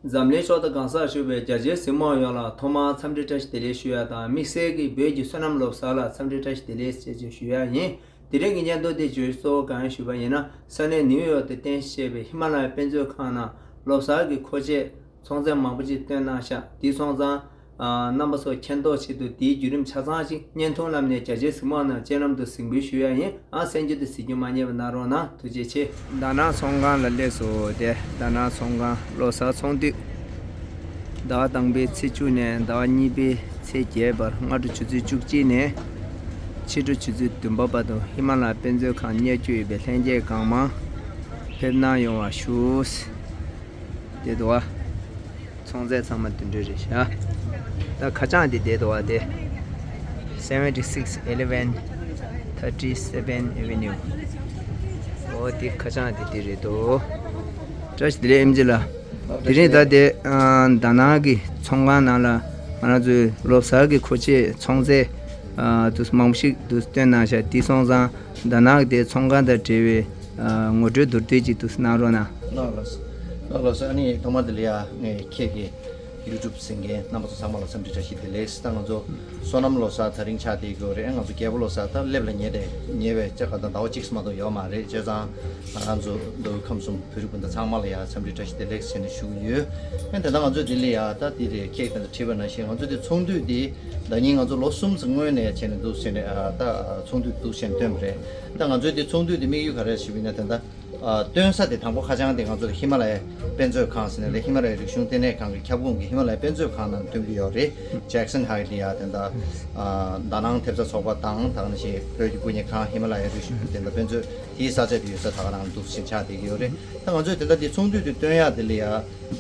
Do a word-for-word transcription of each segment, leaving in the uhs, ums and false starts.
འཛམ་གླིང་ཕྱོགས་མཐའ་གང་སར་བཞུགས་པའི་རྒྱ་ཆེའི་གཟིགས་མོ་བ་ཡོངས་ལ་ཐོག་མར་འཚམས་འདྲི་བཀྲ་ཤིས་བདེ་ལེགས་ཞུ་ཡ་དང་། དམིགས་བསལ་གྱིས་བོད་ཀྱི་བསོད་ནམས་ལོ་གསར་ལ་འཚམས་འདྲི་བཀྲ་ཤིས་བདེ་ལེགས་ཞེས་ཀྱང་ཞུ་ཡ་ཡིན། དེ་རིང་གི་སྙན་ཐོ་འདི་བརྗོད་གཞི་གཙོ་བོ་གང་ཡིན་ཞུས་པ་ཡིན་ན། ས་གནས་ནིའུ་ཡོག་ཏུ་རྟེན་གཞི་བྱས་པའི་ཧི་མ་ལ་ཡའི་དཔེ་མཛོད་ཁང་ནང་ལོ་གསར་གྱི་མཁོ་ཆས་ཚོང་རྫས་མང་པོ་ཅིག་བཏོན་གནང་ཤག་དེ་སོང་ཙང་། ཨ། རྣམ་པ་ཚོ་མཁྱེན་རྟོགས་ཆེད་དུ་དེའི་བརྒྱུད་རིམ་ཆ་ཚང་ཞིག་བརྙན་ཐུང་ལམ་ནས་རྒྱ་ཆེའི་གཟིགས་མོ་རྣམས་སྤྱན་ལམ་དུ་གཟིགས་འབུལ་ཞུ་ཡ་ཡིན། ཨ། གསན་རྒྱུ་དང་གཟིགས་རྒྱུ་མ་བསྙེལ་བ་གནང་རོགས་གནང་། ཐུགས་རྗེ་ཆེ། དྷ་ན་ཚོང་ཁང་ལ་སླེབས་སོང་སྟེ། དྷ་ན་ཚོང་ཁང་ལོ་གསར་ཚོང་དུས། ཟླ་བ་དང་པོའི་ཚེས་བཅུ་ནས་ཟླ་བ་གཉིས་པའི་ཚེས་བརྒྱད་བར། སྔ་དྲོ་ཆུ་ཚོད་བཅུ་གཅིག་ནས་ཕྱི་དྲོ་ཆུ་ཚོད་བདུན་པ་བར་དུ་ཧི་མ་ལ་ཡ་དཔེ་མཛོད་ཁང་གཉེར་སྐྱོང་ཡོད་པའི་ལྷན་རྒྱས་གང་མང་ཕེབས་གནང་ཡོང་བ་ཞུ། དེ་འདུག་བ། ཚོང་རྫས་ཚང་མ་དེ་འདྲ་རེད་ཤག་ད་ཁ་བྱང་དེ་བསྡད་འདུག་བ། དེ་seventy six eleven thirty seven Avenue། འོ་དེ་ཁ་བྱང་དེ་དེ་རེད་འདུག་བཀྲ་ཤིས་བདེ་ལེགས་ཨེམ་ཆི་ལགས། དེ་རིང་ད་དེ་ཨ། དྷ་ན་གི་ཚོང་ཁང་ནང་ལ་ང་རང་ཚོའི་ལོ་གསར་གྱི་མཁོ་ཆས་ཚོང་རྫས་ཨ། དུ་མང་པོ་ཞིག་དུ་བཏོན་གནང་ཤག་དེ་སོང་ཙང་དྷ་ན་གི་དེ་ཚོང་ཁང་དང་འབྲེལ་བའི་ཨ། ངོ་སྤྲོད་མདོར་བསྡུས་ཅིག་ཏུ་གནང་རོགས་གནང་། ལགས་ལགས་ལགས་ལགས། ཨ་ནི་ཐོག་མ་དེ་ལ་ཡ་ངས་ཁྱེད་ཀྱི་ཡུ་ཊུབ་གཟིགས་མཁན་རྣམ་པ་ཚོ་ཚང་མ་ལ་འཚམས་འདྲི་བཀྲ་ཤིས་བདེ་ལེགས། ད་ང་ཚོ་བསོད་ནམས་ལོ་གསར་དེ་རིང་ཆགས་བསྡད་ཀྱི་ཡོད་རེད། ང་ཚོ་རྒྱལ་པོ་ལོ་གསར་ད་སླེབས་ལ་ཉེ་དེ་ཉེ་བའི་ཆ་ག་ད་ཟླ་བ་གཅིག་ཙམ་མ་གཏོགས་ཡོད་མ་རེད། བྱས་ཙང་ང་རང་ཚོ་མདོ་དབུས་ཁམས་གསུམ་བོད་རིགས་སྤུན་ཟླ་ཚང་མ་ལ་ཡ་འཚམས་འདྲི་བཀྲ་ཤིས་བདེ་ལེགས་ཟེར་ནས་ཞུ་གི་ཡོད། ཨ་ནི་ད་ལྟ་ང་ཚོ་ལྡི་ལི་ཡ་ད་དེ་རེད། ཁྱེད་ད་ལྟ་བྲིས་པ་ནང་བཞིན་ང་ཚོ་དེ་ཚོང་དུས་དེ་ཟླ་ཉིན་ང་ཚོ་ལོ་གསུམ་ཙམ་སྔོན་ནས་བྱས་ནས་འདུག་ཟེར་ནས་ཨ། ད་ཚོང་དུས་འདུག་ཟེར་ནས་བཏོན་པ་རེད། ད་ང་ཚོའི་དེ་ཚོང་དུས་དེ་དམིགས་ཡུལ་ག་རེ་ཞུས་པ་ཡིན་ན། ད་ལྟ་ཨ། སྟོན་ས་དེ་དང་པོ་ཁ་བྱང་དེ་ང་ཚོ་ཧི་མ་ལ་ཡའི་དཔེ་མཛོད་ཁང་ཟེར་ནས་རེད། ཧི་མ་ལ་ཡའི་རིག་གཞུང་ལྟེ་གནས་ཁང་གི་ཁྱབ་ཁོངས་ཀྱི་ཧི་མ་ལ་ཡའི་དཔེ་མཛོད་ཁང་ནང་སྟོན་གྱི་ཡོད་རེད། ཇེག་སན་ཧའེཊ་ལ་ཡ་དེ་འདྲ་ཨ། དྷ་ནང་ཐེབས་རྩ་ཚོགས་པ་དང་། ད་ག་ནང་བཞིན་བོད་ཀྱི་སྤུན་ཉེ་ཁང་། ཧི་མ་ལ་ཡའི་རིག་གཞུང་དེ་འདྲ་དཔེ་མཛོད་དེའི་ས་ཆ་དེ་ཡོད་ས་ད་ག་རང་འདུག་ཟིན་ཆགས་བསྡད་ཀྱི་ཡོད་རེད། ད་ང་ཚོས་དེ་འདྲ་དེ་ཚོང་དུས་དེ་སྟོན་ཡག་དེ་ལ་ཡ་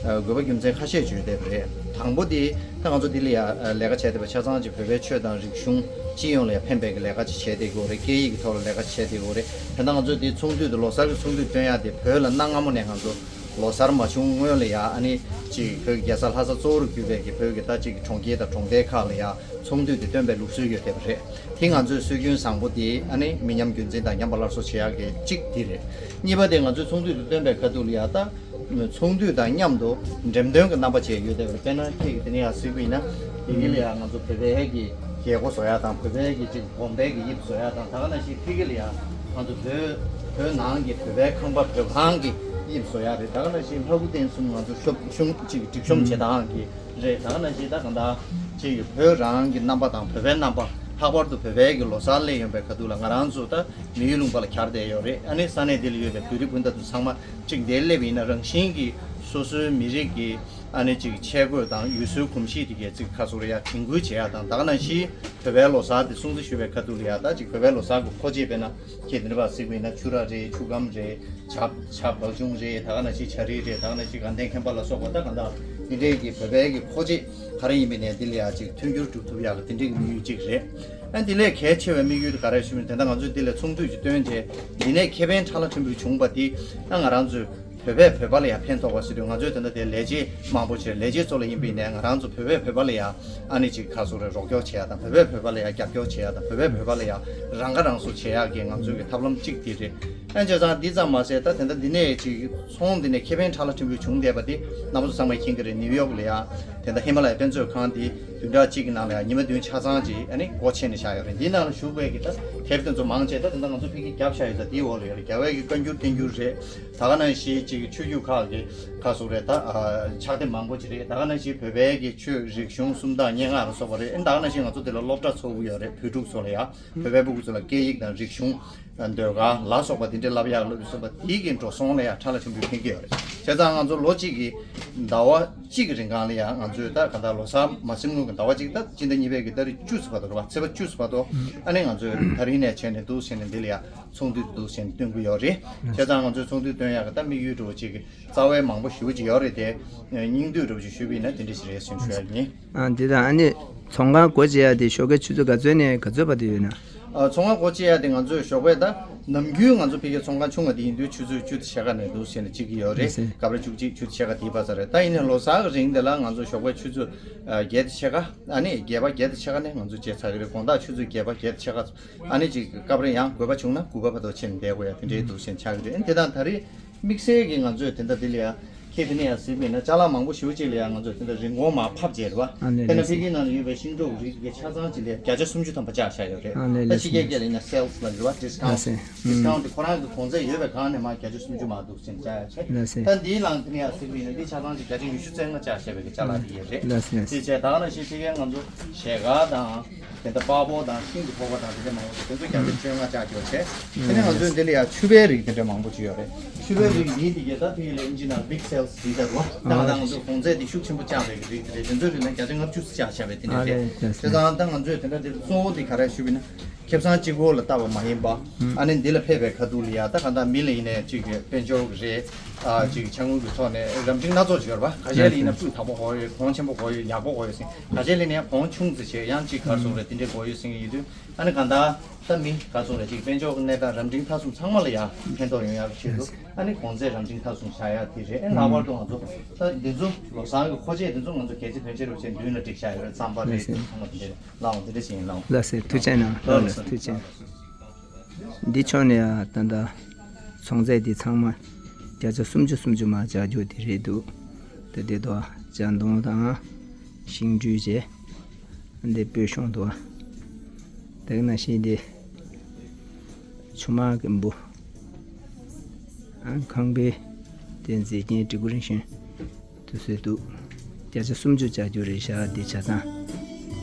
དགོས་པ་རྒྱུ་མཚན་ཁ་ཤས་བརྗོད་བསྡད་པ་རེད། དང་པོ་དེ་ད་ང་ཚོ་འདི་ལ་ཡ་ལས་ཀ་བྱས་བསྡད་པ་ཆ་ཚང་གཅིག་བོད་པའི་ཆོས་དང་རིག་གཞུང་སྤྱི་ཡོངས་ལ་ཡ་ཕན་པའི་གི་ལས་ཀ་ཅིག་བྱས་བསྡད་ཀྱི་ཡོད་རེད། སྐད་ཡིག་གི་ཐོག་ལ་ལས་ཀ་ཅིག་བྱས་བསྡད་ཀྱི་ཡོད་རེད། དེ་ད་ང་ཚོ་འདི་ཚོང་དུས་དེ་ལོ་གསར་གྱི་ཚོང་དུས་སྟོན་ཡ་དེ་བོད་ལ་གནའ་སྔ་མོ་ནས་ང་ཚོ་ལོ་གསར་མ་བྱུང་སྔོན་ལ་ཡ་ཨ་ནི་ཅིག་བོད་ཀྱི་རྒྱལ་ས་ལྷ་ས་གཙོ་བོར་གྱུར་པའི་གི་བོད་ཀྱི་ད་ཅིག་གྲོང་ཁྱེར་དང་གྲོང་རྡལ་ཁག་ལ་ཡ་ཚོང་དུས་དེ་སྟོན་པའི་ལུགས་སྲོལ་ཡོད་བསྡད་པ་རེད། དེ་ང་ཚོའི་སྲོལ་རྒྱུན་བཟང་པོ་དེ་ཨ་ནི་མི་ཉམས་རྒྱུན་འཛིན་དང་ཉམས་པ་སླར་གསོ་བྱེད་ཡག་གི་གཅིག་དེ་རེད། གཉིས་པ་དེ་ང་ཚོའི་ཚོང་དུས་དེ་སྟོན་པའི་ཁ་ཐུག་ལ་ཡ་ད། ཚོང་དུས་དང་མཉམ་དུ་འགྲེམས་སྟོན་གྱི་རྣམ་པ་བཅས་ཡོད་བསྡད་པ་རེད། དཔེར་ན་ཁྱེད་ཀྱིས་དེ་ནས་ཡར་གཟིགས་པ་ཡིན་ན། དེ་གི་ལ་ཡང་ང་ཚོ་བོད་པའི་གི་རྒྱལ་སྒོ་བཟོ་ཡག་དང་། བོད་པའི་གི་ཅིག་གོམ་པའི་གི་དབྱིབས་བཟོ་ཡག་དང་། ད་ག་ནང་བཞིན་ཕ་གི་ལ་ཡང་ང་ཚོ་བོད་བོད་ནང་གི་བོད་པའི་ཁང་པ་བོད་ཁང་གི་དབྱིབས་བཟོ་ཡག་རེད། ད་ག་ནང་བཞིན་ལྷ་སྐུ་རྟེན་གསུམ་ང་ཚོ་ཤོབ་ཆུང་ཅིག་སྒྲིག་གཤོམ་བྱེད་སྟངས་གི་རེད། ད་ག་ནང་བཞིན་ད་གང་ལྟར་ཅིག་བོད་རང་གི་རྣམ་པ་དང་བོད་པའི་རྣམ་པ། ལྷག་པར་དུ་བོད་པའི་གི་ལོ་གསར་སླེབས་ཡོང་པའི་ཁ་ཐུག་ལ་ང་རང་ཚོ་ད་མི་ཡུལ་ལུང་པ་ལ་གྱར་བསྡད་ཡོད་རེད། ཨ་ནི་ས་གནས་འདི་ལ་ཡོད་པའི་བོད་རིགས་སྤུན་ཟླ་ཚོ་ཚང་མ་གཅིག་འདིར་སླེབས་ཡིན་ན། རང་བཞིན་གྱིས་སོ་སོའི་མི་རིགས་ཀྱི་ཨ་ནི་ཅིག་ཆས་གོས་དང་ཡུལ་སྲོལ་གོམས་གཤིས་དེ་གའི་ཅིག་ཁ་སོ་རེ་ཡ་དྲན་སྐུལ་བྱེད་ཡ་དང་། ད་ག་ནང་བཞིན་བོད་པའི་ལོ་གསར་དེ་སྲུང་བརྩི་ཞུ་བའི་ཁ་ཐུག་ལ་ཡ་ད་ཅིག་བོད་པའི་ལོ་གསར་གྱི་མཁོ་ཆས། དཔེར་ན་ཁྱེད་འདི་འདྲ་བ་གཟིགས་པ་ཡིན་ན་ཆུ་ར་རེད། ཆུ་སྒམ་རེད། ཇ་ཇ་སྦག་ཆུང་རེད། ད་ག་ནང་བཞིན་ཇ་རིལ་རེད། ད་ག་ནང་བཞིན་དགའ་ལྡན་མཁན་པ་ལ་སོགས་པ། ད་ག་འདྲ་འདི་འདྲའི་གི་བོད་པའི་གི་མཁོ་ཆས་ག་རེ་ཡིན་པའི་ནས་འདི་ལ་ཡ་ཅིག་མཐུན་འགྱུར་སྒྲུབ་ཐུབ་ཡག་གི་དེ་འདྲའི་གི་དམིགས་ཡུལ་གཅིག་རེད། ཨ་འདི་ལས་གལ་ཆེ་བའི་དམིགས་ཡུལ་དེ་ག་རེ་ཞུ་མིན། དེ་འདྲ་ང་ཚོས་འདི་ལ་ཚོང་དུས་ཀྱི་སྟོན་རྗེས་འདི་ནས་ཁེ་ཕན་ཕྲ་ལ་ཕྲན་བུ་བྱུང་བ་དེ་ད་ང་རང་ཚོས་བོད་པས་བོད་པ་ལ་ཡ་ཕན་ཐོགས་པ་ཟེར་དུས། ང་ཚོས་དེ་འདྲ་དེ་ལས་བྱེད་མང་པོ་བྱས། ལས་བྱེད་ཚོ་ལ་ཡིན་པའི་ནས་ང་རང་ཚོ་བོད་པས་བོད་པ་ལ་ཡ་ཨ་ནི་ཅིག་ཁ་སོ་རེ་རོགས་སྐྱོར་བྱེད་ཡ་དང་། བོད་པས་བོད་པ་ལ་ཡ་རྒྱབ་སྐྱོར་བྱེད་ཡ་དང་། བོད་པས་བོད་པ་ལ་ཡ་རང་ཁ་རང་གསོ་བྱེད་ཡག་གི་ང་ཚོའི་གི་ཐབས་ལམ་གཅིག་དེ་རེད། ཨ་བྱས་ཙང་འདི་ཙམ་མ་ཟད་ད་དེ་འདྲ་འདི་ནས་ཅིག་ཚོང་འདི་ནས་ཁེ་ཕན་ཕྲ་ལ་ཕྲན་བུ་བྱུང་བསྡད་པ་དེ་རྣམ་པ་ཚོ་ཚང་མས་མཁྱེན་གྱི་རེད། ནིའུ་ཡོག་ལ་ཡ་དེ་འདྲ་ཧི་མ་ལ་ཡ་དཔེ་མཛོད་ཁང་དེ་བདུན་ཕྲག་གཅིག་གི་ནང་ལ་ཡ་ཉི་མ་བདུན་ཆ་ཚང་ཅིག་ཨ་ནི་སྒོ་ཕྱེ་ནས་བཞག་ཡོད་རེད། འདི་ནང་ལ་བཞུགས་པའི་གི་ད་དེབ་དེ་ཚོ་མང་ཆེ་ད་དེ་འདྲ་ང་ཚོ་ཕ་གིར་བརྒྱབ་བཞག་ཡོད་ཙང་དེའི་འོག་ལ་ཡོད་རེད། རྒྱ་བལ་གྱི་བཀའ་འགྱུར་བསྟན་འགྱུར་རེད། ད་ག་ནང་བཞིན་ཅིག་ཆོས་བརྒྱུད་ཁག་གི་ཁག་སོགས་རེད། ད་ཕྱག་དེབ་མང་པོ་ཅིག་རེད། ད་ག་ནང་བཞིན་བོད་པའི་གི་ཆོས་རིག་གཞུང་སུམ་རྟགས་སྙན་ངག་ལ་སོགས་པ་རེད། ཨ་ནི་ད་ག་ནང་བཞིན་ང་ཚོ་དེ་ལ་སློབ་གྲྭ་ཚོགས་ཀྱི་ཡོད་རེད། བོད་ཕྲུག་ཚོ་ལ་ཡ་བོད་པའི་ཕྲུ་གུ་ཚོ་ལ་སྐད་ཡིག་དང་རིག་གཞུང་ཟློས་གར་ལ་སོགས་པ་དེ་འདྲའི་བསླབ་ཡག་སློབ་གསོ་པ་དེའི་གི་འགྲོ་སོང་ལ་ཡང་ཕྲ་ལ་ཕྲན་བུ་ཕན་གྱི་ཡོད་རེད། བྱས་ཙང་ང་ཚོ་ལོ་གཅིག་གི་ཟླ་བ་གཅིག་གི་རིང་གང་ལ་ཡང་ང་ཚོས་ད་ག་ད་ལོ་གསར་མ་ཟིན་སྔོན་གྱི་ཟླ་བ་གཅིག་ད་སྤྱི་ཟླ་གཉིས་པའི་གི་ཏ་རིག་བཅུ་ཙམ་བར་དུ་རེད་བ། ཚེས་པ་བཅུ་ཙམ་བར་དུ་ཨ་ནི་ང་ཚོས་ད་རིང་ནས་བྱས་ནས་འདུག་བྱས་ནས་འདི་ལ་ཡང་ཚོགས་འདུ་འདུག་བྱས་ནས་སྟོན་གྱི་ཡོད་རེད། བྱས་ཙང་ང་ཚོས་ཚོགས་འདུ་སྟོན་ཡག་གི་ད་དམིགས་ཡུལ་འདྲ་བོ་ཅིག་གི་རྩ་བའི་མང་པོ་ཞེ་པོ་ཅིག་ཡོད་རེད་དེ། སྙིང་བསྡུས་འདྲ་བོ་ཅིག་ཞུས་པ་ཡིན་ན་དེ་འདྲ་ཞིག་རེད་ཟེར་ཞུ་ཡག་ཡིན། ཨ། འདི་དང་ཨ་ནི་ཚོང་ཁང་སྒོ་འབྱེད་ཡག་དེ་ཞོགས་ཀའི་ཆུ་ཚོད་ག་ཚོད་ནས་ག་ཚོད་བར་དུ་ཡོད་ན། ཨ། ཚོང་ཁང་སྒོ་འབྱེད་ཡག་དེ་ང་ཚོས་ཞོགས་པའི་ད་ནམ་རྒྱུན་ང་ཚོ་ཕ་གིའི་ཚོང་ཁང་ཆུང་བ་དེ་ཡིན་དུས་ཆུ་ཚོད་བཅུ་དང་ཕྱེད་ཀ་ནས་འདུག་བྱས་ནས་བྱེད་ཀྱི་ཡོད་རེད། ཨ་ཟེ། སྐབས་རེ་བཅུ་གཅིག་བཅུ་དང་ཕྱེད་ཀ་དེའི་བར་ཙམ་རེད། ད་ཡིན་ནའི་ལོ་གསར་གྱི་རིང་དེ་ལ་ང་ཚོ་ཞོགས་པའི་ཆུ་ཚོད་ཨ་བརྒྱད་དང་ཕྱེད་ཀ། ཨ་ནི་བརྒྱད་པ་བརྒྱད་དང་ཕྱེད་ཀ་ནས་ང་ཚོ་བྱས་ཚར་གྱི་རེད། དགོང་དག་ཆུ་ཚོད་བརྒྱད་པ་བརྒྱད་དང་ཕྱེད་ཀ། ཨ་ནི་ཅིག་སྐབས་རེ་ཡང་དགོས་པ་བྱུང་ན་དགུ་པ་བར་དུ་ཕྱིན་བསྡད་དགོས་ཡ་དེ་འདྲའི་འདུག་བྱས་ཆགས་ཀྱི་རེད། ཨ་ནི་དེ་དང་ད་རེས་དམིགས་བསལ་གྱི་ང་ཚོས་དེ་འདྲ་འདི་ལ་ཡ་ ཁྱེད་དེ་ནས་ཡང་གཟིགས་པ་ཡིན་ན་ཅ་ལག་མང་པོ་ཞེ་པོ་ཅིག་ལ་ཡང་ང་ཚོས་དེ་འདྲ་རིན་གོང་མར་ཕབ་བྱས་རེད་བ། ཨ་ནི་དཔེར་ན་ལགས་ཕ་གིའི་ནང་ལ་ཡོད་པའི་ཤིང་ཏོག་རིགས་ཀྱི་ཆ་ཚང་ཅིག་ལ་བརྒྱ་ཆ་སུམ་ཅུ་ཐམ་པ་བཅག་བཞག་ཡོད་རེད། ཨ་ནི་ད་ཕྱི་རྒྱལ་སྐད་ལ་ཡིན་ན་sales ལབ་རེད་བ། discount ལགས་སེ། ཨུམ། discount དེ་ཁོ་རང་གི་གོང་ཚད་ཡོད་པའི་སྒང་ནས་མར་བརྒྱ་ཆ་སུམ་ཅུ་མར་འདུག་ཟེར་ནས་བཅག་ཡ་བྱས། ལགས་སེ། ད་འདིའི་ནང་དེ་ནས་ཡང་གཟིགས་པ་ཡིན་ན་འདི་ཆ་ཚང་ཅིག་བརྒྱ་ཆ་ཉི་ཤུ་རྩ་ལྔ་བཅག་བཞག་པའི་གི་ཅ་ལག་དེ་ཡོད་རེད། ལགས་སེ། དེ་བྱས་ད་ག་ནང་བཞིན་ཕ་གིའི་ང་ཚོ་ཞལ་དཀར་དང་། དེ་འདྲ་པགས་ཕོར་དང་ཤིང་གི་ཕོར་པ་དང་དེ་འདྲ་མང་པོ་ཞིག་དེ་ཚོ་བརྒྱ་ཆ་བཅོ་ལྔ་བཅག་རྒྱུ་བྱས། དེ་ནས་ང་ཚོའི་འདི་ལ་ཡང་ཕྱུ་པའི་རིགས་དེ་འདྲ་མང་པོ་ཅིག་ཡོད་རེད། ཕྱུ་པའི་རིགས་འདིའི་དེ་གའི་ད་ཕ་གི་ལ་ཨིན་ཇི་ནང་big sales ཟེར་བ། ད་ང་ད་ང་ཚོ་གོང་ཚད་དེ་ཤུགས་ཆེན་པོ་བཅག་པའི་རིགས་དེ་རེད། དེ་ཚོའི་རིགས་ལ་བརྒྱ་ཆ་ལྔ་བཅུ་བཅག་བྱས་པའི་དེ་འདྲ་རེད། བྱས་ཙང་ད་ང་ཚོས་དེ་འདྲ་དེ་གཙོ་བོ་དེ་ག་རེ་ཞུས་པ་ཡིན་ན། ཁེ་བཟང་གཅིག་པོ་ལ་ལྟ་བ་མ་ཡིན་པ། ཨ་ནི་འདི་ལ་ཕེབས་པའི་ཁ་ཐུག་ལ་ཡ་ད་ག་ད་མི་ལ་ཡིན་ནའི་གཅིག་གི་དཔལ་འབྱོར་གྱི་རེད། ཨ་གཅིག་ཆ་དངུལ་གྱི་ཐོག་ནས་རབ་འབྲིང་སྣ་ཚོགས་ཅིག་ཡོད་རེད་པ། ཁ་ཤས་ལ་ཡིན་ན་སྤུས་དག་པོ་དགོས་ཡོད། གོང་ཆེན་པོ་དགོས་ཡོད། ཡག་པོ་དགོས་ཡོད་ཟེར། ཁ་ཤས་ལ་ཡིན་ན་གོང་ཆུང་ཙམ་བྱས་ཡང་གཅིག་གར་སོང་རེད། དེ་འདྲས་དགོས་ཡོད་ཟེར་གྱི་ཡོད་དུས། ཨ་ནི་ག་ད་ད་མི་ག་ཚོད་རེད། གཅིག་དཔལ་འབྱོར་གྱི་གནས་སྟངས་རབ་འབྲིང་མཐའ་གསུམ་ཚང་མ་ལ་ཡ་ཕན་ཐོགས་ཡོང་ཡག་གི་ཆེད་དུ། ཨ་ནི་གོང་ཚད་རབ་འབྲིང་མཐའ་གསུམ་བཞག་ཡ་དེ་རེད། ཨེ་ལྷག་པར་དུ་ང་ཚོ་ད་འདི་ཚོ་ལོ་གསར་གྱི་མཁོ་ཆས་འདི་ཚོ་ང་ཚོ་གལ་ཆེ་དོན་ཆེ་རུ་བྱས་མདུན་ལ་སྒྲིག་བཞག་ཡོད་རེད། རྩམ་པ་རེད། ལགས་སེ། ཚང་མ་དེ་འདྲས་ལགས་འོང་། དེ་འདྲས་ཞིག་ཡིན། ལགས་འོང་། ལགས་སེ། ཐུགས་རྗེ་གནང་། ལགས་ལགས་སེ། ཐུགས་རྗེ་གནང་། འདི་ཕྱོགས་ནས་ཡང་ད་ལྟ་ཚོང་རྫས་འདི་ཚང་མ་བརྒྱ་ཆ་སུམ་ཅུ་སུམ་ཅུ་མར་བཅག་རྒྱུ་དེ་རེད་འདུག་ད་དེ་དོ་ཇ་མདོང་དང་ཤིང་འབྲུ་བཅས་འདི་སྤོས་ཤོང་དོ། དེ་ནང་བཞིན་འདི་ཆུ་དམར་གི་འབུ། ཨ་ཁང་པའི་དེ་མཛེས་རྒྱན་decoration དུ་བཟོས་འདུག་བརྒྱ་ཆ་སུམ་ཅུ་བཅག་རྒྱུ་རེད་ཤག་འདི་ཆ་ཚང་།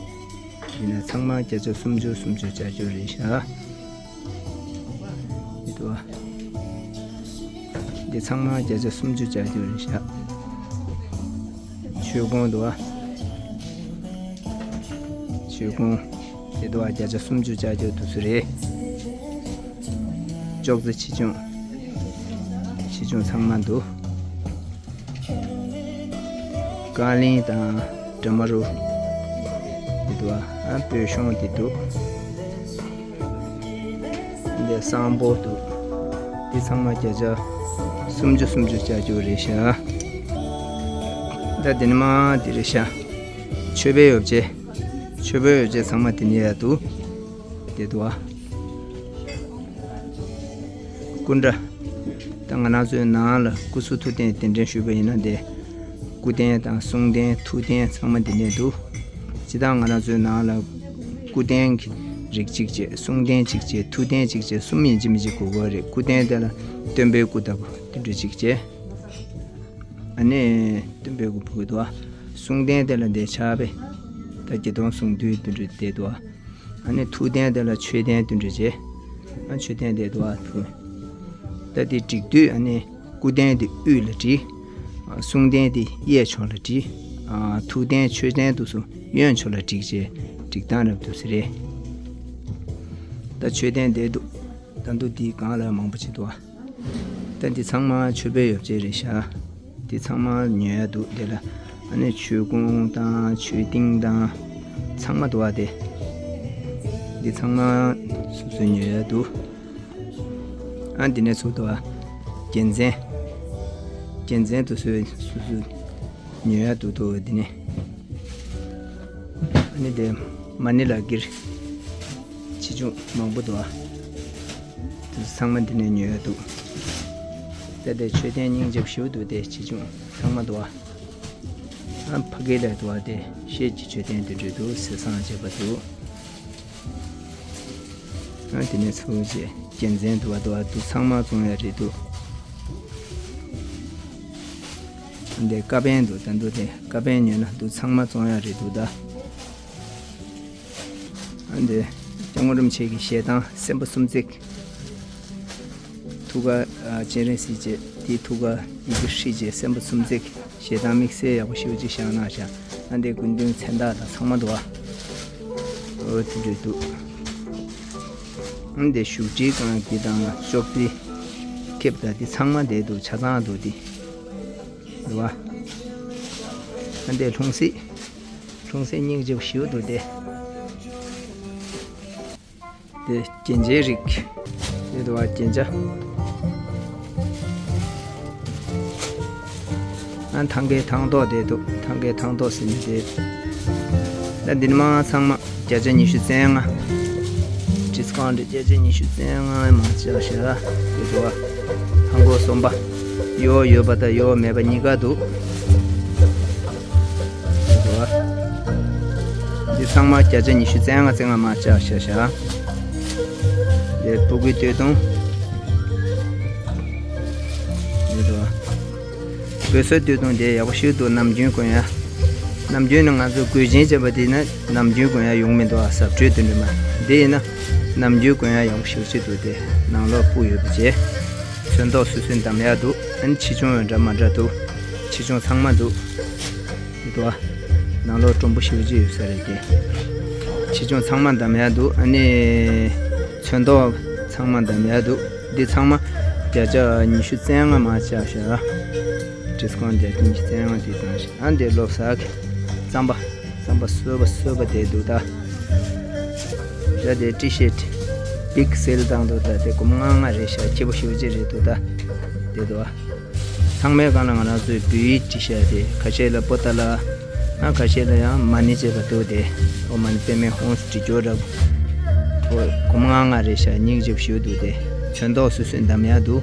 ཡིན་ན་ཚང་མ་བརྒྱ་ཆ་སུམ་ཅུ་སུམ་ཅུ་བཅག་རྒྱུ་རེད་ཤག་འདི་འདུག་བ། འདི་ཚང་མ་བརྒྱ་ཆ་སུམ་ཅུ་བཅག་རྒྱུ་རེད་ཤག་མཆོད་ཀོང་འདུག་བ། མཆོད་ཀོང་། འདི་འདུག་བ། བརྒྱ་ཆ་སུམ་ཅུ་བཅག་རྒྱུ་དུ་སུ་རེད། ཅོག་ཙེ་ཆེ་ཆུང་། ཆེ་ཆུང་ཚང་མ་འདུག་རྐང་གླིང་དང་འདྲ་མ་རུ། འདི་འདུག་ཨ། སྤོས་ཤོང་འདི་འདུག་འདི་སང་པོ་འདུག་འདི་ཚང་མ་བརྒྱ་ཆ་སུམ་ཅུ་སུམ་ཅུ་བཅག་རྒྱུ་རེད་ཤག་ད་འདི་ནི་མ་འདི་རེད་ཤག་མཆོད་པའི་ཡོ་བྱད། མཆོད་པའི་ཡོ་བྱད་ཚང་མ་འདི་ནི་ཡ་འདུག་འདི་འདུག་ཨ། སྐུ་འདྲ། ད་ང་རང་ཚོའི་ནང་ལ་སྐུ་གསུང་ཐུགས་རྟེན་གདན་འདྲེན་ཞུས་པ་ཡིན་ན་དེ། སྐུ་རྟེན་དང་གསུང་རྟེན་ཐུགས་རྟེན་ཚང་མ་འདི་ནས་འདུག་སྤྱིར་བཏང་ང་རང་ཚོའི་ནང་ལ་སྐུ་རྟེན་གྱི་རིགས་གཅིག་བྱས། གསུང་རྟེན་གཅིག་བྱས། ཐུགས་རྟེན་གཅིག་བྱས། གསུམ་ཡིན་གཅིག་མིན་གཅིག་དགོས་ཀྱི་རེད། སྐུ་རྟེན་དེ་ལ་སྟོན་པའི་སྐུ་ལྟ་བུ་དེ་འདྲ་གཅིག་བྱས། ཨ་ནི་སྟོན་པའི་སྐུ་བུད་དོ། གསུང་རྟེན་དེ་ལ་འདི་ཕྱག་དཔེ། ད་བརྒྱད་སྟོང་གསུང་བདུན་དེ་འདྲ་བསྡད་དོ། ཨ་ནི་ཐུགས་རྟེན་དེ་ལ་མཆོད་རྟེན་དེ་འདྲ་བྱས། ཨ་མཆོད་རྟེན་དེ་དུ་བ་ཐུགས། ད་དེ་བསྒྲིགས་དུས་ཨ་ནི་སྐུ་རྟེན་དེ་དབུས་ལ་བསྒྲིགས། ཨ་གསུང་རྟེན་དེ་གཡས་ཕྱོགས་ལ་བསྒྲིགས། ཨ་ཐུགས་རྟེན་མཆོད་རྟེན་དུ་སུ་གཡོན་ཕྱོགས་ལ་བསྒྲིགས་བྱས་བསྒྲིགས་སྟངས་རབ་ཏུ་ཟེར་རེད། ད་མཆོད་རྟེན་དེ་འདུག་ད་འདུག་དེའི་སྒང་ལ་མང་པོ་ཅིག་འདུག་ཨ། ད་འདི་ཚང་མ་མཆོད་པའི་ཡོ་བྱད་རེད་ཤག་འདི་ཚང་མ་ཉོ་ཡ་འདུག་འདི་ལ་ཨ་ནི་མཆོད་ཀོང་དང་མཆོད་རྟེན་དང་ཚང་མ་འདུག་བ། དེ་འདི་ཚང་མ་སོ་སོས་ཉོ་ཡ་འདུག་ཨ་འདི་ནས་ཚུར་འདུག་བ། རྒྱལ་མཚན། རྒྱལ་མཚན་དུ་སོ་སོས་སོ་སོས་ཉོ་ཡ་འདུག་འདུག་འདི་ནས། ཨ་ནི་དེ་མ་ཎི་ལག་འཁྱེར་ཆེ་ཆུང་མང་པོ་འདུག་ཨ། དེ་ཚང་མ་འདི་ནས་ཉོས་ཡོད་འདུག་ད་དེ་མཆོད་རྟེན་སྙིང་རྗེ་པོ་ཞེ་པོ་འདུག་དེ་ཆེ་ཆུང་ཚང་མ་འདུག་ཨ། ཨ་ཕ་གི་ལ་འདུག་ཨ། དེ་ཤེལ་གྱི་མཆོད་རྟེན་དེ་འདྲ་འདུག་ཟས་གཙང་བྱས་པ་འདུག་ཨ་དེ་ནས་ཚུར་བྱས་རྒྱལ་མཚན་འདུག་ཨ། འདུག་ཨ། འདུག་ཚང་མ་བཙོང་ཡ་རེད་འདུག་འདི་ཀ་པན་འདུག་ད་འདུག་དེ་ཀ་པན་ཉོས་ན་འདུག་ཚང་མ་བཙོང་ཡ་རེད་འདུག་ད། འདི་སྐྱབས་མགོན་རིན་པོ་ཆེ་གི་ཞལ་ཐང་སེམས་དཔའ་སུམ་བརྩེགས། ཐུགས་ཀར་སྤྱན་རས་གཟིགས་བྱས། དེའི་ཐུགས་ཀར་ཡི་གེ་ཧྲིལ་བྱས། སེམས་དཔའ་སུམ་བརྩེགས། ཞལ་ཐང་དམིགས་བསལ་ཡག་པོ་ཞེ་པོ་ཅིག་བཞག་གནང་བཞག་ཨ་འདི་སྐུ་མདུན་མཚན་རྟགས་དང་ཚང་མ་འདུག་ཨ། འོ་དེ་འདྲ་འདུག་ཨ་འདི་བཞུགས་ཁྲིའི་སྒང་འདི་དང་ཅོག་ཙེ་ཁེབས་དང་འདི་ཚང་མ་འདི་འདུག་ཆ་ཚང་འདུག་འདི་འདུག་ཨ། ཨ་འདི་ལྷུང་བཟེད། ལྷུང་བཟེད་སྙིང་རྗེ་པོ་ཞེ་པོ་འདུག་སྟེ། དེ་རྒྱན་ཆའི་རིགས། དེ་འདུག་བ་རྒྱན་ཆ། ཨ་ཐང་གའི་ཐང་ཐོག་དེ་འདུག་ཐང་གའི་ཐང་ཐོག་ཟེར་ནས་དེ། ད་འདི་ནི་མ་ཚང་མ་བརྒྱ་ཆ་ཉི་ཤུ་རྩ་ལྔ། ཌི་སི་ཀའུན་ཊི་བརྒྱ་ཆ་ཉི་ཤུ་རྩ་ལྔ་མ་བཅག་བཞག་དེ་འདུག་བ། ཐང་གོ་གསོམ་པ། ཡོག་ཡོད་པ་དང་ཡོག་མེད་པ་གཉིས་ཀ་འདུག་འདི་ཚང་མ་བརྒྱ་ཆ་ཉི་ཤུ་རྩ་ལྔ་རྩ་ལྔ་མར་བཅག་བཞག་བཞག་འདི་ཕྲུ་གུའི་སྟོད་ཐུང་། འདི་འདུག་བོད་སོའི་སྟོད་ཐུང་དེ་ཡག་པོ་ཞིག་འདུག་ནམ་རྒྱུན་གོན་ཡ། ནམ་རྒྱུན་ནི་ང་ཚོ་གོས་ཆེན་བྱས་པ་དེ་ནི་ནམ་རྒྱུན་གོན་ཡ་ཡོང་མི་འདུག་ཨ་གཟབ་སྤྲོས་དེ་འདྲ་མ། འདི་ཡིན་ན་ནམ་རྒྱུན་གོན་ཡ་ཡག་པོ་ཞིག་ཅིག་འདུག་དེ་ནང་ལོགས་སྤུ་ཡོད་པ་བྱས། ཚོན་མདོག་སོ་སོའི་འདམ་ཡ་འདུག་ཨ་ནི་ཆེ་ཆུང་འདྲ་མ་འདྲ་འདུག་ཆེ་ཆུང་ཚང་མ་འདུག་འདི་འདུག་ཨ། ནང་ལོགས་དྲོན་པོ་ཞེ་པོ་ཅིག་ཡོད་ས་རེད་དེ། ཆེ་ཆུང་ཚང་མ་འདམ་ཡ་འདུག་ཨ་ནི། ཚོན་མདོག་ཚང་མ་འདམ་ཡ་འདུག་འདི་ཚང་མ་བརྒྱ་ཆ་ཉི་ཤུ་རྩ་ལྔ་མར་བཅག་བཞག་ཌིས་ཀའུན་ཊི་བརྒྱ་ཆ་ཉི་ཤུ་རྩ་ལྔ་འདི་བཏང་ཞག་ཨ་འདི་ལོབས་ཟ་གི་རྩམ་པ། རྩམ་པ་སོས་པ་སོས་པ་དེ་འདུག་ད། ད་དེ་ཊི་ཤར་ཊི་བིག་སེལ་བཏང་འདུག་ད་དེ་སྒོར་མོ་ལྔ་ལྔ་རེད་ཤག་སྐྱིད་པོ་ཞེ་པོ་ཅིག་རེད་འདུག་ད། དེ་འདུག་ཨ། ཚང་མའི་སྒང་ལ་ང་རང་ཚོའི་བོད་ཡིག་བྲིས་ཤག་དེ་ཁ་ཤས་ལ་པོ་ཏཱ་ལ། ཨ་ཁ་ཤས་ལ་ཡང་མ་ཎི་བྱས་པ་འདུག་དེ། ཨོཾ་མ་ཎི་པདྨེ་ཧཱུྃ་བྲིས་རྒྱུ་འདྲ་པོ། ཨོ་སྒོར་མོ་ལྔ་ལྔ་རེད་ཤག་སྙིང་རྗེ་པོ་ཞེ་པོ་འདུག་དེ། ཚོན་མདོག་སོ་སོས་འདམ་ཡག་འདུག་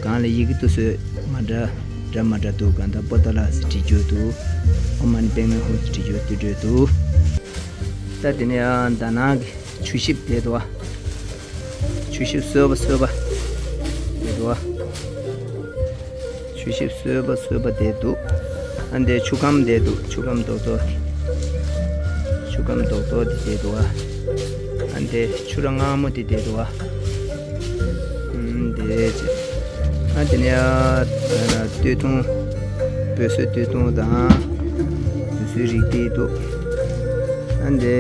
གང་ལ་ཡི་གེ་དེ་ཚོ་མ་འདྲ་འདྲ་མ་འདྲ་འདུག་གང་ལྟར་པོ་ཏཱ་ལ་ཟེར་བྲིས་རྒྱུ་འདུག་ཨོཾ་མ་ཎི་པདྨེ་ཧཱུྃ་བྲིས་རྒྱུ་དེ་འདྲ་འདུག་ད་དེ་ནས་ཡང་ད་ནང་གི་ཆུ་ཞིབ་དེ་འདུག་བ། ཆུ་ཞིབ་སོས་པ་སོས་པ་དེ་འདུག་བ། ཆུ་ཞིབ་སོས་པ་སོས་པ་དེ་འདུག་ཨ་འདི་ཆུ་ཁམ་དེ་འདུག་ཆུ་ཁམ་རྡོག་རྡོག་དེ། ཆུ་ཁམ་རྡོག་རྡོག་དེ་དེ་འདུག་བ། ཨ་འདི་ཆུ་ར་མངར་མོ་དེ་དེ་འདུག་བ། ཨུམ་དེ་ཅི། ཨ་དེ་ནས་ཨ་སྟོད་ཐུང་། བོད་སོའི་སྟོད་ཐུང་དང་། དེ་ཚོའི་རིགས་དེ་འདུག་ཨ་འདི་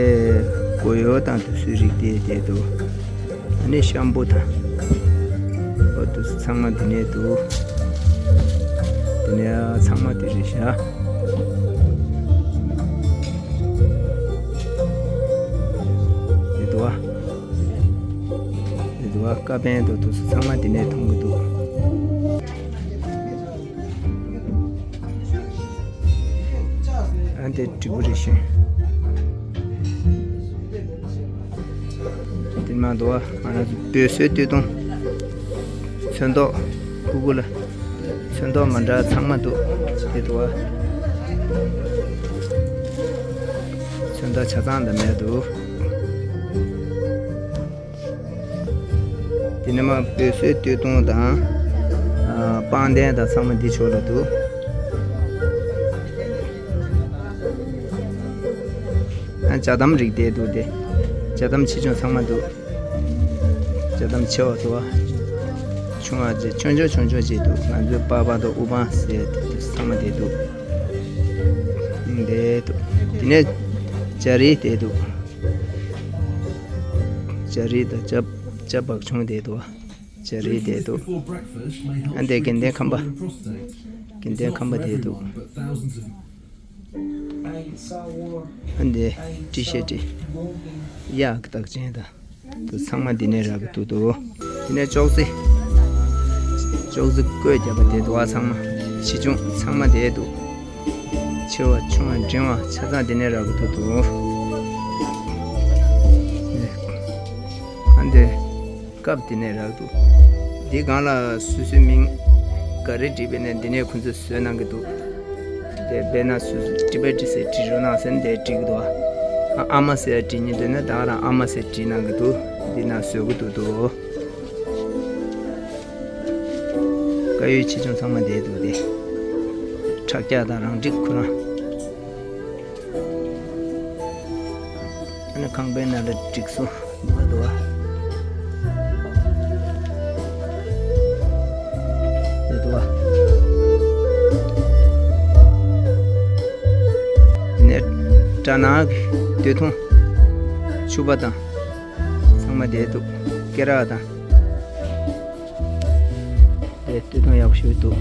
གོ་ཡོ་དང་དེ་ཚོའི་རིགས་དེ་དེ་འདུག་ཨ་ནི་ཤམ་བུ་དང་། ཨོ་དེ་ཚོ་ཚང་མ་འདི་ནས་འདུག་འདི་ནས་ཨ་ཚང་མ་དེ་རེད་ཤག་འདི་འདུག་བ། འདི་འདུག་བ་ཀ་པན་དང་དེ་ཚོ་ཚང་མ་འདི་ནས་མཐོང་གི་འདུག་ཨ་འདི་དྲིལ་བུ་རེད་ཤག་འདི་མ་འདུག་བ་ང་རང་ཚོ་བོད་སོའི་སྟོད་ཐུང་། ཚོན་མདོག་ཀུ་ཀུ་ལ། ཚོན་མདོག་མ་འདྲ་ཚང་མ་འདུག་འདི་འདུག་བ། ཚོན་མདོག་ཆ་ཚང་འདྲ་མེད་འདུག་དེ་ནས་མ་བོད་སོའི་སྟོད་ཐུང་དང་། ཨ་པང་གདན་དང་ཚང་མ་འདི་ཕྱོགས་ལ་འདུག་ཨ་ཇ་དམ་རིགས་དེ་འདུག་དེ། ཇ་དམ་ཆེ་ཆུང་ཚང་མ་འདུག་ཇ་དམ་ཆེ་བ་འདུག་བ། ཆུང་བ་ཅིག་ཆུང་ཆུང་ཆུང་ཆུང་ཅིག་འདུག་ང་ཚོའི་པགས་པ་དང་དབུ་འཕང་ཟེར་དེ་ཚང་མ་དེ་འདུག་དེ་འདུག་དེ་ནས་ཇ་རིལ་དེ་འདུག་ཇ་རིལ་དང་ཇ་ཇ་བག་ཆུང་དེ་འདུག་ཇ་རིལ་དེ་འདུག་ཨ་འདི་དགེ་ལྡན་ཁམས་པ། དགེ་ལྡན་ཁམས་པ་དེ་འདུག་ཨ་འདི་ཊི་ཤར་ཊི། གཡག་གི་རྟགས་ཅན་དང་། དུ་ཚང་མ་འདི་ནས་རག་གི་འདུག་དོ། དེ་ནས་ཅོག་ཙེ། ཅོག་ཙེ་བཀོད་རྒྱབ་པ་དེ་འདུག་བ་ཚང་མ། ཆེ་ཆུང་ཚང་མ་དེ་འདུག་ཆེ་བ་ཆུང་བ་འབྲིང་བ་ཆ་ཚང་འདི་ནས་རག་གི་འདུག་དོ། ཨ་འདི། སྐབས་འདི་ནས་རག་འདུག་འདི་སྒང་ལ་སོ་སོའི་མིང་ག་རེ་བྲིས་པས་ན་འདི་ནས་ཁོ་ཚོས་བཟོས་གནང་གི་འདུག་དེ་དཔེར་ན་སོ་སོ་ཊི་བེ་ཊི་ཟེར་བྲིས་རོགས་གནང་ཟེར་ནས་དེ་བྲིས་ཀྱི་འདུག་ཨ་ཨ་མ་ཟེར་བྲིས་སྙིང་འདོད་ན་ད་ག་རང་ཨ་མ་ཟེར་བྲིས་གནང་གི་འདུག་འདི་ན་བཟོ་གི་འདུག་འདུག་དཀར་ཡོལ་ཆེ་ཆུང་ཚང་མ་བསྡད་འདུག་དེ། ཁྲག་རྒྱག་དང་རང་འགྲིག་ཁོ་རང་། ཨ་ནི་ཁང་པའི་ནང་ལ་འགྲིག་སོང་འདུག་ག་འདུག་ག་འདུག་ག་དེ་ནས་སྦྲ་ནག་གི་སྟོད་ཐུང་ཕྱུ་པ་དང་ཚང་མ་བསྡད་འདུག་སྐེ་རགས་དང་། དེ་སྟོད་ཐུང་ཡག་པོ་ཞིག་འདུག་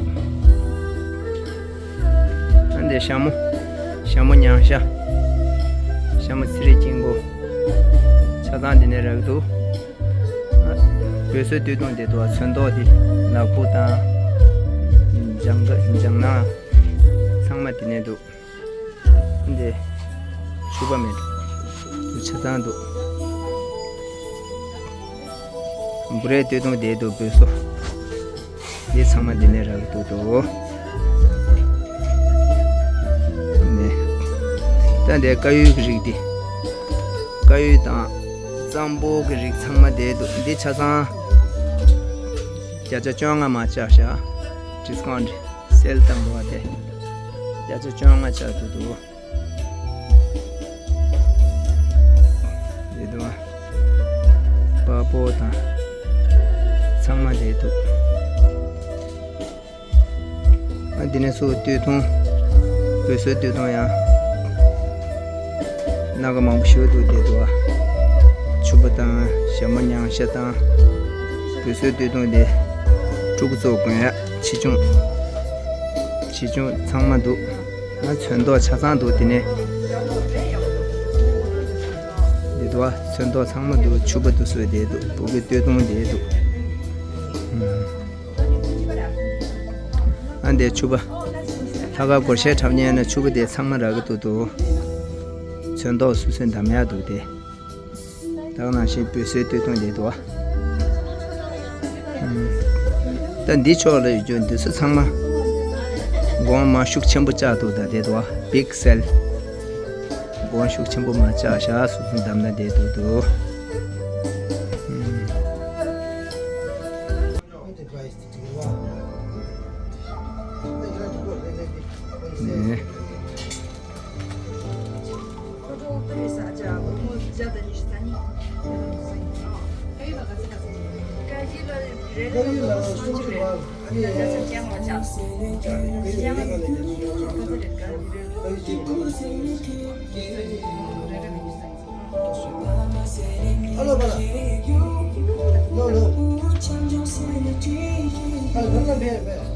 ཨ་འདི་ཞྭ་མོ། ཞྭ་མོ་ཉང་ཤ། ཞྭ་མོ་ཚི་རི་སྐྱིན་གོ། ཆ་ཚང་འདི་ནས་རག་འདུག་ཨ་བོད་སོའི་སྟོད་ཐུང་དེ་འདུག་ཚོན་མདོག་འདི་ནག་པོ་དང་། ལྗང་ཁ་ལྗང་ནག་ཚང་མ་འདི་ནས་འདུག་འདི་ཕྱུ་པ་མེད་འགྲོ། འདི་ཆ་ཚང་འདུག་འབུ་རའི་སྟོད་ཐུང་དེ་འདུག་བོད་སོ། འདི་ཚང་མ་འདི་ནས་རག་གི་འདུག་དོ། ནས། ད་འདི་དཀར་ཡོལ་གྱི་རིགས་འདི། དཀར་ཡོལ་དང་གཙང་པོ་གི་རིགས་ཚང་མ་འདི་འདུག་འདི་ཆ་ཚང་བརྒྱ་ཆ་བཅོ་ལྔ་མ་བཅག་བཞག་ཌིས་ཀའུན་ཊི་སེལ་བཏང་འདུག་བ་དེ། བརྒྱ་ཆ་བཅོ་ལྔ་བཅག་འདུག་དོ། འདི་འདུག་བ། པགས་པོ་དང་། ཚང་མ་འདི་འདུག་ཨ་འདི་ནས་སུ་སྟོད་ཐུང་། བོད་སོའི་སྟོད་ཐུང་ཡང་། སྣ་ཁ་མང་པོ་ཞིག་འདུག་འདི་འདུག་བ། ཕྱུ་པ་དང་ཞྭ་མོ་མྱང་ཤ་དང་། བོད་སོའི་སྟོད་ཐུང་འདི། ཕྲུ་གུ་ཚོ་གོན་ཡག་ཆེ་ཆུང་། ཆེ་ཆུང་ཚང་མ་འདུག་ང་ཚོན་མདོག་ཆ་ཚང་འདུག་དེ་ནས། འདི་འདུག་བ། ཚོན་མདོག་ཚང་མ་འདུག་ཕྱུ་པ་འདུག་སོ་དེ་འདུག་བུ་གའི་སྟོད་ཐུང་དེ་འདུག་ཨ་འདི་ཕྱུ་པ། ལྷག་དཀར་སྒོར་གཞས་འཁྲབ་མཁན་ན་ཕྱུ་པ་དེ་ཚང་མ་རག་གི་འདུག་འདུག་ཚོན་མདོག་སོ་སོའི་འདམ་ཡག་འདུག་དེ། ད་ག་ནང་བཞིན་བོད་སོའི་སྟོད་ཐུང་དེ་འདུག་བ། ད་འདི་ཕྱོགས་ལ་ཡོད་རྒྱུ་འདི་ཚོ་ཚང་མ། སྒོང་མ་ཤུགས་ཆེན་པོ་བཅག་འདུག་ད་དེ་འདུག་བ། བིག་སེལ། སྒོང་ཤུགས་ཆེན་པོ་མ་བཅག་བཞག་སོ་སོ་འདམ་ན་བསྡད་འདུག་འདུག་ནས། Hello, brother. No, no. Hello, brother, brother.